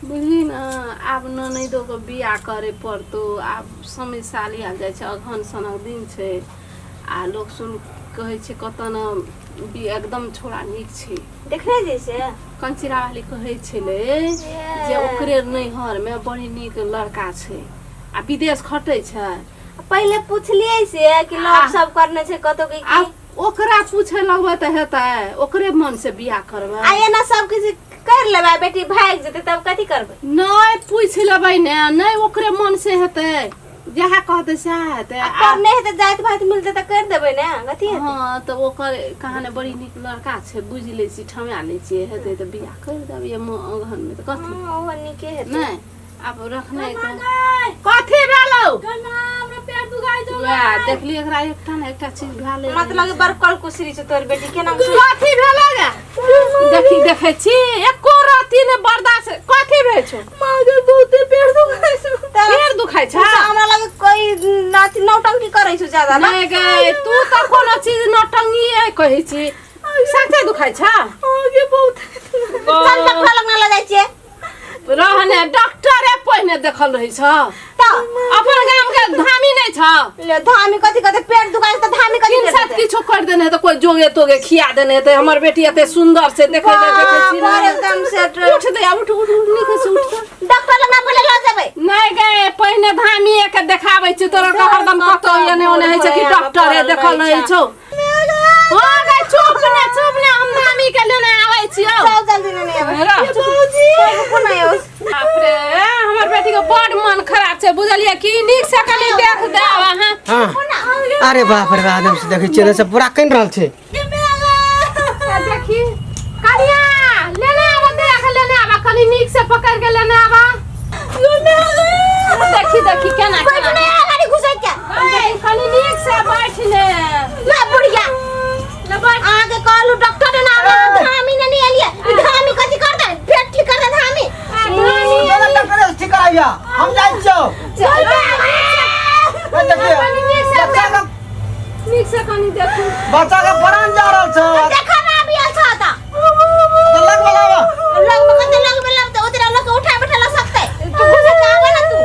बुझली ने आब ननैदोके बियाह करे पड़तौ। आब समय साल आयल जाइ छै, अगहन सनक दिन छै आ लोक सुन कहै छै कतऽ ने भी एकदम छोड़ा नीक छै। देखने जे से कंचिरा वाली कहै छलै जे ओकरे नैहरमे बड़ी नीक लड़का छै आ विदेश खटै छै। पहिले पुछलियै से कि लव सब करने छै कतौ के आब ओकरा पूछे लगबै तऽ हेतै? ओकरे मन से बियाह करबै आ एना सब किछु कर लेबै, बेटी भागि जेतै तब कथी करबै? नहि पूछि लेबै ने, नहि ओकरे मन से हेतै, जएह कहतै सएह हेतै। आ करने हेतै, जाति भात मिलतै तऽ कर देबै ने, कथी हेतै? हँ, तऽ ओकर कहानी बड़ी नीक लड़का छै, बुझि लै छी, ठमा लै छियै, हेतै तऽ बियाह करि देबै अगहनमे तऽ कथी। हँ, ओहो नीके हेतै। नहि आब रखने कथी भेलौ? वएह देखली एकरा एकटा ने एकटा चीज भेलै। मतलब कि बड़ कल कुसरी छै तोर बेटी, केना कथी भेलै गे? देखी देखै छी एको रति ने बर्दाश्त। कथी भेल छौ? मागे बहुते पेट दुखाइ छौ। पेट दुखाइ छै? हमरा लगे कोई अथी नौटंकी करै छौ ज्यादा ना। नहि गे, तू तऽ कोनो चीज नौटंकी कहै छी, सच्चे दुखाइ छ? आगे बहुत। चल डॉक्टर लग ना ले जाइ छियै। रहने डॉक्टरे पहिने देखल रहै छ। तऽ अपन गाम के धामी नहि छ? ले धामी कथी कथी, पेट दुखाइ छै तऽ धामी कथी किन साथ किछो कर देने हेतै, कोई जोगे तोगे खिया देने हेतै। हमर बेटी एते सुंदर से देखै देखै छी बाप ने। रे, एकदम सेट। उठ दे, उठ उठ उठ, नीक से उठ तऽ। डॉक्टर लग ना पहिले लऽ जेबै। नहि गे, पहिने धामीए के देखाबै छी। तोरा के हरदम कतौ एने ओने होइ छै कि डॉक्टरे देखल रहै छौ। हो गे, चुप ने, चुप ने, हम धामी के लेने आबै छियौ। चल जल्दी ने आबै। रह। बाबूजी कोना आबै? बाप रे, हमर बेटी के बड मन खराब छै, बुझलियै की? नीक से कनि देख देब अहाँ। हाँ, अरे बाप रे बाप, एकदम से देखै छियै ने सब पूरा कनि रहल छै। देखी कनिया, लेने आबा, देख लेने आबा, कनि नीक से पकड़ के लेने आबा। देखी देखी केना बैठ केना ने गाड़ी घुसै के। कनि नीक से बैठ ने। ले बुढ़िया। ले बैठ। अहाँके कहलू डॉक्टर ने आबै, धामी ने नहीं एलियै। ई धामी कथी करतै? पेट ठीक करतै धामी? चल डॉक्टर से ठीक कराइया, हम जाइ छियौ। ए, देखिए, कनि नीक से बच्चा के नीक से कनि देखू। बच्चा के प्राण जा रहल छौ। देखा ना, अभी आयल छ त। तऽ लग बलावा। लग में कते लग में लगतै? ओतरा लग के उठा बैठा ल सकतै? तू घुसे के आबे ना तू।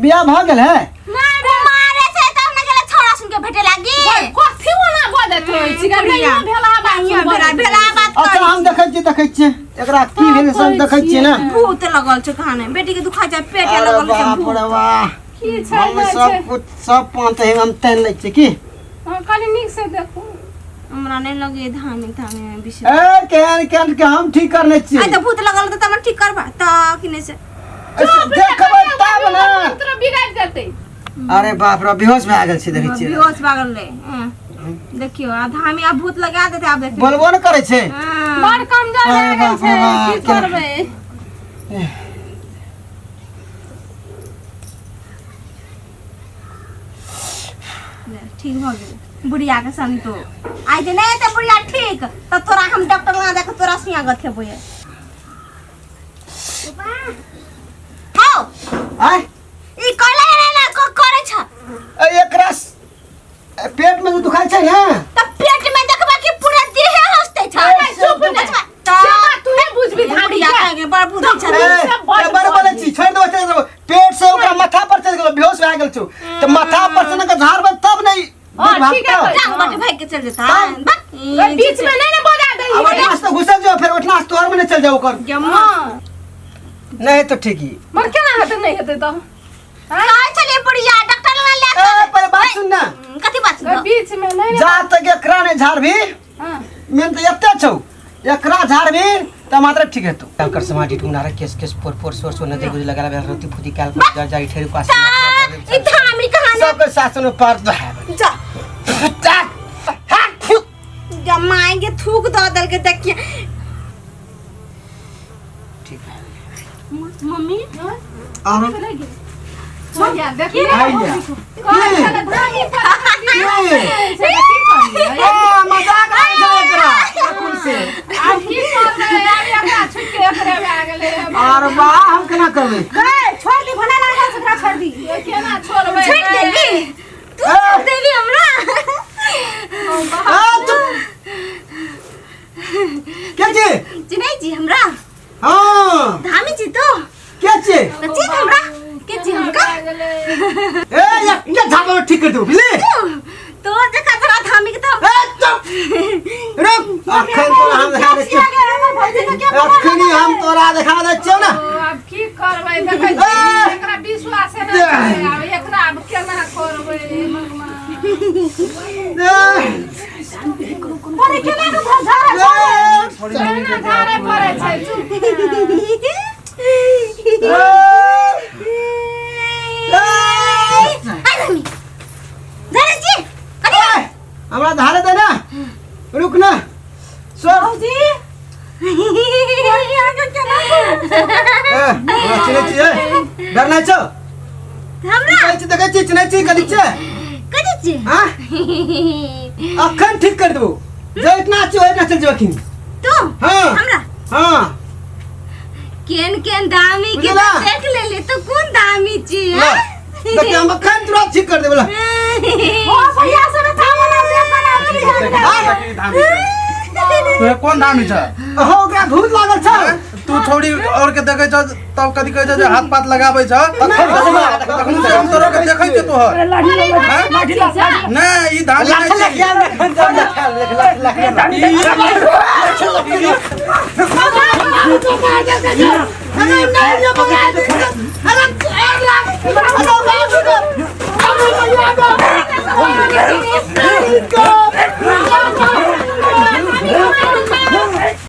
बियाह भऽ गेल है? मारे छै तब ने गेलै छौड़ा सुन के भेटे लागी। कथी ओना बजैत रहै छी गे? बुढ़िया। नहियो भेला बात नहियो भेला भेला बात। अच्छा, हम देखै छियै, देखै छियै एकरा की भेलै, सब देखै छियै ने। भूत लगल छै कहाने, बेटी के दुखा जाय पेट अरे लगल छै बाप भूत। रे वाह, की छै? हम नहि सब छै। कुछ सब पान तऽ हम तानि लै छियै की। हँ, कनि नीक से देखू। हमरा नहि लगे धामी धामी में विशेष। ए, केहन केहन के हम ठीक करने छियै। आइ तऽ भूत लगल तऽ हमरा ठीक करबा तऽ कि नहि से? देखबै तब ने। मंत्र बिगाड़ि देतै। अरे बाप रे, बेहोश भए गेल छै, देखै छियै। बेहोश भए गेल रे। देखियौ, आ धामी आ भूत लगा देतै आब देखियौ। बोलबो ने करै छै। हँ। बड़ कमजोर भए गेल बाप रे छै। बाप, की केना- करबै? ले, ठीक भऽ गेलै बुढ़िया के संतो। आइ जे नहि हेतै बुढ़िया ठीक तऽ तोरा हम डॉक्टर लग जाके तोरा सुइया गथेबै। हौ। आय। ई कहले ने ना करै छ। ए, एकरा पेट में जे दुखाइ छै ने। तऽ पेट में देखबा कि पूरा देहे हंसते छ। ए, चुप ने। से बात तूहे बुझबी धामी बुढ़िया के। खाके बड़ बुद्धि छ। ए, सब बड़ ते बड़ बोलै छी, छोड़ि देबो, छोड़ि देबो। पेट से ओकरा माथा पर चलि गेलो, बेहोश भए गेल छौ तऽ माथा पर से ने झाड़बै तब नहि। हँ, ठीक है। टांग बाटे भागि के चल जेता। ओइ बीच में नहीं ने बजा दही। अब ओठना से घुसल जाओ, फिर ओठना से तोहर में नहीं चल जाओ ओकर। हाँ। नहीं तो ठीक ही। मर केना हेतै? नहि हेतै तऽ कहै छलियै बुढ़िया डॉक्टर लग ले। ए, पहिले बात सुन ना। कथी बात ओइ सुन? बीच में नहीं ने। जा तक एकरा नहीं झाड़बी। हाँ। मेन तऽ एते छौ, एकरा झाड़बी तऽ मात्र ठीक हेतौ। कर समाधि टुना रे केस केस फोर फोर सोर सोर नजर गुजर लगा बेल रोती फुदी काल पर जा जाई ठेर पास। ई धामी कहानी सबके शासन में पार दो है। जा जमाई के थूक दऽ देलकै, देखिए। ठीक है। मम्मी। और भैया, देखी। आइया। कहै छलै धामी पर से की कहलियै? ए, मजाक आबै छै एकरा एखन से। आब की करबै? आब एकरा छुटि के एकरे भए गेलै। आर वाह, हम केना करबै? गए छोड़ दी, भला लागल छै ओकरा, छोड़ दी। केना छोड़बै? छोड़ देली तू? छोड़ देली हमरा? ए, चुप के छी? चिन्है छी हमरा? हाँ धामी छी तो के छियै त चिन्ह हमरा के छी हमका ए एकटा झापा में ठीक कर देबो बुझली तो देखा तोरा धामी के तो ए चुप रुक अखन तोरा हम देखा दै छियौ अखन हम तोरा देखा दै छियौ ने ओ, आब की करबै देखै छी ए! एकरा विश्वासे नहि छै आब एकरा आब केना करबै भगवान ए, अरे केना के झाड़ा ए, केना झाड़े पड़ै छै चुप ए, ए, हमरा धारे दे ना रुक ना सर ए, हमरा चिन्है छियै डर नहि छौ हमरा कहै छी देखै छी चिन्है छी कथी छै कथी छी हाँ अखन ठीक कर देबो जे इतना छी ओहिना चल जेबो अखन तू हाँ हमरा हाँ केन केन दामी के बुझला? देख लेली तू कोन दामी छी ला देखिए हम अखन तुरंत ठीक कर देबो ला ओ भैया से था बना दे बना तोहे कोन दामी छ अहो ओकरा भूत लागल छ तू छोड़ी और के देखै छ तब कथी कहै छ जे हाथ पात लगाबै छ तखन से हम तोरो के देखै छियौ तोहर नहि ई धामी लाख नहि लाख छै यार अखन जा लाख लाख लाख लाख